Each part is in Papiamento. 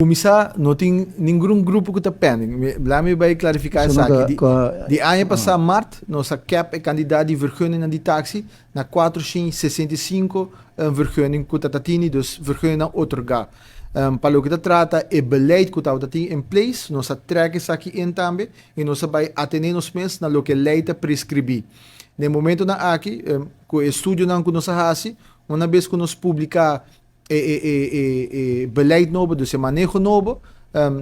Kuminsá, no tin ningun grupo ku ta pending. Laat mi bai klarifiká So no esaki. ta Di, di aña pasá mart, nos a cap e kantidat di vergunningnan di taksi na 465 vergunning ku ta tini, dus vergunningnan otorgá. Pa loke ta trata e beleid ku tabata tin in place, nos a trek esaki in tambe i nos a bai atené nos mes na loke lei ta preskribí. Den momentonan aki, ku e estudionan ku nos a hasi, una bes ku nos publiká e beleid nobo, dus e maneho nobo,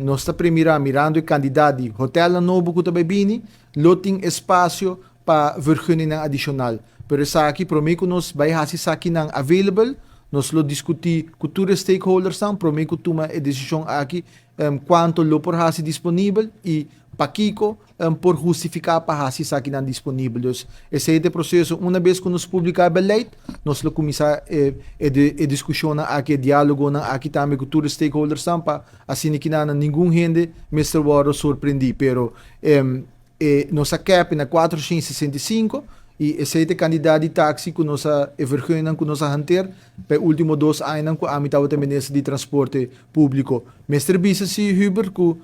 nos ta premirá mirando e kantidat di hotelnan nobo ku ta bai bini, lo tin espasio pa vergunningnan adishonal. Pero esaki, promé ku nos bai hasi esakinan available, nos lo diskutí ku tur e stakeholdersnan promé ku tuma e desishon aki kuantu lo por hasi disponibel i pakiko por hustifiká pa hasi esakinan disponibel. Dus esei ta e proseso. Una bes ku nos publiká e beleid, nos lo kuminsá e diskushonnan aki, e diálogonan aki tambe ku tur e stakeholdersnan pa asina kinan ningun hende mester wòrdu sorprendí. Pero nos a kèp na 465 i esei ta e kantidat di taksi ku nos a, e vergunningnan ku nos a hanteer pa e último 2 añanan ku ami tabata minister di transporte públiko. Mester bisa si, Hubert, ku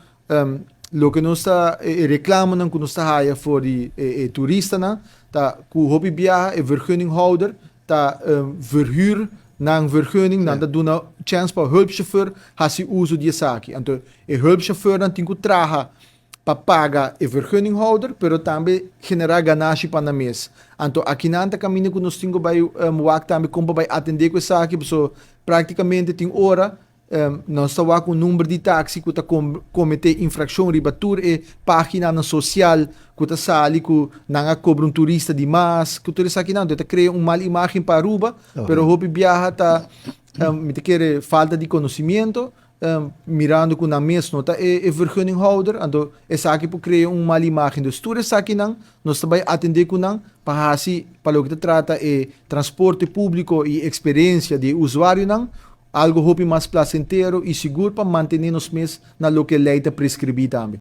loke nos ta e reklamonan ku nos ta haya for di e turistanan ta ku hopi biaha e vergunninghouder ta verhuur nan vergunning, nan ta duna chèns pa hulpchauffeur hasi uso di esaki. Anto e hulpchauffeurnan tin ku traha pa paga e vergunninghouder, pero tambe generá ganashi pa nan mes. Anto akinan ta kaminda ku nos tin ku bai wak tambe kon pa bai atendé ku esaki, pasobra práktikamente tin ora nos ta wak un number di taksi ku ta kometé infrakshon riba tur e páginanan sosial ku ta sali ku nan a kobra un turista di mas, ku tur esakinan. Anto ta krea un mal imágen pa Aruba, pero hopi biaha ta mi ta kere falta di konosimiento, mirando ku nan mes no ta e vergunninghouder, anto esaki por krea un mal imágen. Dus tur esakinan nos ta bai atendé ku nan pa hasi pa loke ta trata e transporte públiko i eksperensia di e usuarionan algu hopi mas plasentero i sigur pa mantené nos mes na loke lei ta preskribí tambe.